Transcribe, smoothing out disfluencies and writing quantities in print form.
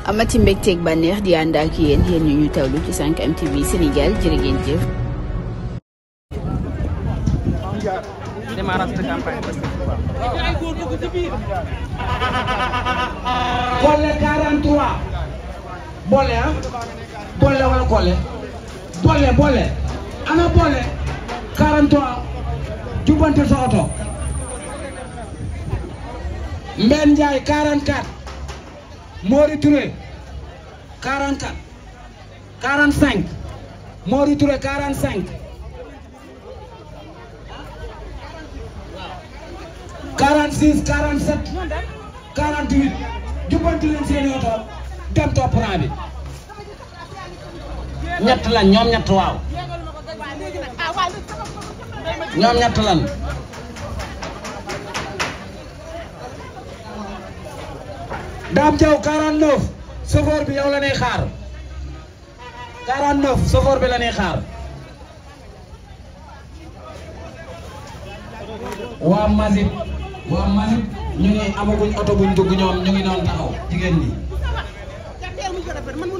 amati mbégteeg bànneex di ànd ak yéen ñu ñu tawlu ci 5M TV Sénégal jërë ngeen jëf. démarrage de campagne. Collé 43. Bolle ah. Bolle wala Collé. Bolle. Ana Bolle. 43. Jubbantil sa oto. Mbène Ndiaye 44. Mori Touré 44. 45. Mori Touré 45. 46 47 48 jubbanti leen seeni oto dem topp rang bi ñett lan ñoom ñett waaw ñoom ñett lan Dame Diaw 49 chauffeur bi yow la ñuy xaar 49 chauffeur bi la ñuy xaar waa Mazib ñu ngi amaguñ oto buñ dugg ñoom ñu ngi noonu taxaw jigéen ñi. man